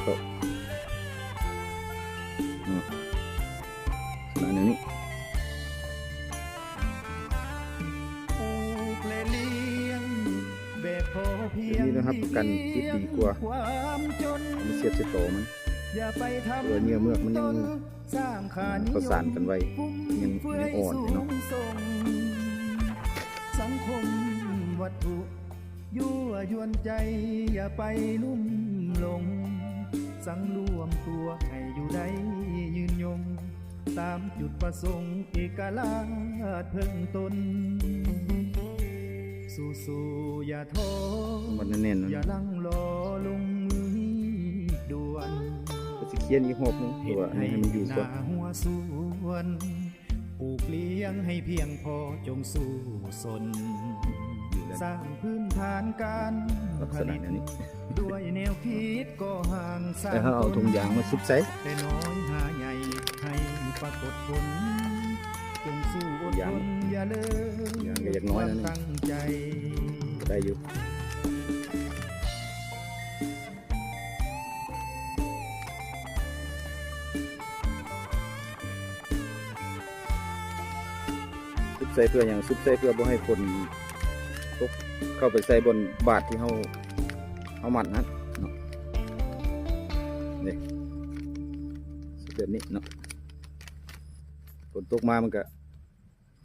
ເຂົ້າ ອືມ ລັກສະນະແນວນີ້ ແບບນີ້ລະຮັບປະກັນຕິດດີກວ່າ ເອົາມາສຽບໃສ່ຕໍມັນ ເພາະວ່າເຫຍື່ອເມືອກມັນຍັງ ປະສານກັນໄວ້ ຍັງ ຍັງອ່ອນຢູ່ເນາະ. ສັງຄົມວັດຖຸ ຍົວະຢວນໃຈ ຢ່າໄປລຸ່ມຫຼົງ ສັງລວມຕົວໃຫ້ຢູ່ໄດ້ຍືນຍົງ ຕາມຈຸດປະສົງເອກະລາດເພິ່ງຕົນ ສູ້ໆຢ່າທໍ ມັດແໜ້ນໆ ຢ່າລັງລໍ ລົງມືຮີບດ່ວນ ກໍຊິຂຽນອີກຮອບໜຶ່ງ ເພາະວ່າອັນນີ້ໃຫ້ມັນຢູ່ກ່ອນ ເຮັດໃຫ້ໜ້າຫົວສວນ ປູກລ້ຽງໃຫ້ພຽງພໍ ຈົ່ງສູ້ຊົນ ຢູ່ແລ້ວ ສ້າງພື້ນຖານການຜະລິດ ລັກສະນະແນວນີ້ ດ້ວຍແນວຄິດກໍ່ຮ່າງສ້າງ ແລ້ວເຮົາເອົາຖົງຢາງມາຊຸບໃສ່ ແຕ່ນ້ອຍຫາໃຫຍ່ໃຫ້ປາກົດຜົນ ຈົ່ງສູ້ອົດທົນ ຢາງ ຢ່າເລີ ຢາງກໍຢາກນ້ອຍແລ້ວນີ້ ຕັ້ງໃຈ ໄດ້ຢູ່. ຊຸບໃສ່ເພື່ອຫຍັງ? ຊຸບໃສ່ເພື່ອບໍ່ໃຫ້ຝົນຕົກເຂົ້າໄປໃສ່ບ່ອນບາດທີ່ເຮົາ ເຮົາມັດຫັ້ນເນາະ ນີ້ ຊຸບແບບນີ້ເນາະ ຝົນຕົກມາມັນກະ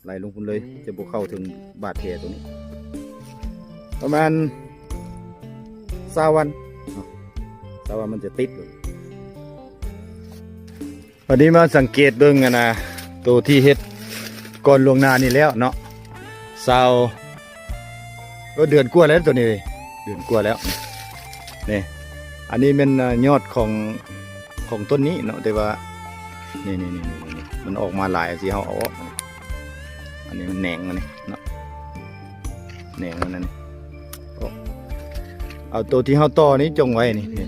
ໄຫຼລົງພຸ້ນເລີຍ ຈະບໍ່ເຂົ້າເຖິງບາດແຜຕົວນີ້ ປະມານຊາວວັນເນາະ ຊາວວັນມັນຈະຕິດ. ບັດນີ້ມາສັງເກດເບິ່ງ ອັນນ່າ ໂຕທີ່ເຮັດກ່ອນລ່ວງໜ້ານີ້ແລ້ວເນາະ ຊາວ ເອີ ເດືອນກວ່າແລ້ວໂຕນີ້ ເດືອນກວ່າແລ້ວ ນີ້ ອັນນີ້ແມ່ນ ເອີ່ ຍອດຂອງ ຂອງຕົ້ນນີ້ເນາະ ແຕ່ວ່າ ນີ້ໆໆໆ ມັນອອກມາຫຼາຍ ຊິເຮົາເອົາອອກ ອັນນີ້ມັນແໜງ ອັນນີ້ເນາະ ແໜງມັນນັ້ນ ເອົາໂຕທີ່ເຮົາຕໍ່ນີ້ຈົ່ງໄວ້ນີ້ ນີ້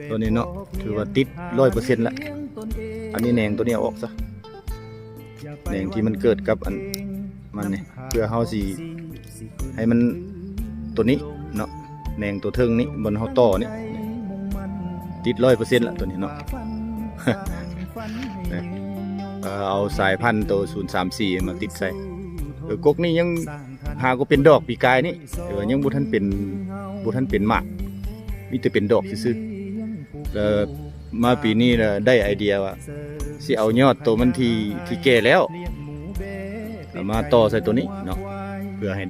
ໂຕນີ້ເນາະ ຖືວ່າຕິດຮ້ອຍເປີເຊັນລະ ອັນນີ້ແໜງໂຕນີ້ເອົາອອກຊະ ແໜງທີ່ມັນເກີດກັບອັນມັນນີ້ ເພື່ອເຮົາຊິໃຫ້ມັນ ໂຕນີ້ເນາະ ແໜງໂຕເທິງນີ້ ບ່ອນເຮົາຕໍ່ນີ້ ຕິດຮ້ອຍເປີເຊັນລະໂຕນີ້ເນາະ ເອີ ເອົາສາຍພັນໂຕສູນສາມສີ່ມາຕິດໃສ່ ເອີ ກົກນີ້ຍັງຫາກໍເປັນດອກປີກາຍນີ້ ແຕ່ວ່າຍັງບໍ່ທັນເປັນ ບໍ່ທັນເປັນໝາກ ມີແຕ່ເປັນດອກຊື່ໆ ແລ້ວມາປີນີ້ລະໄດ້ໄອເດຍວ່າ ຊິເອົາຍອດໂຕມັນທີ່ ທີ່ແກ່ແລ້ວ ເອົາມາຕໍ່ໃສ່ໂຕນີ້ເນາະ ເພື່ອໃຫ້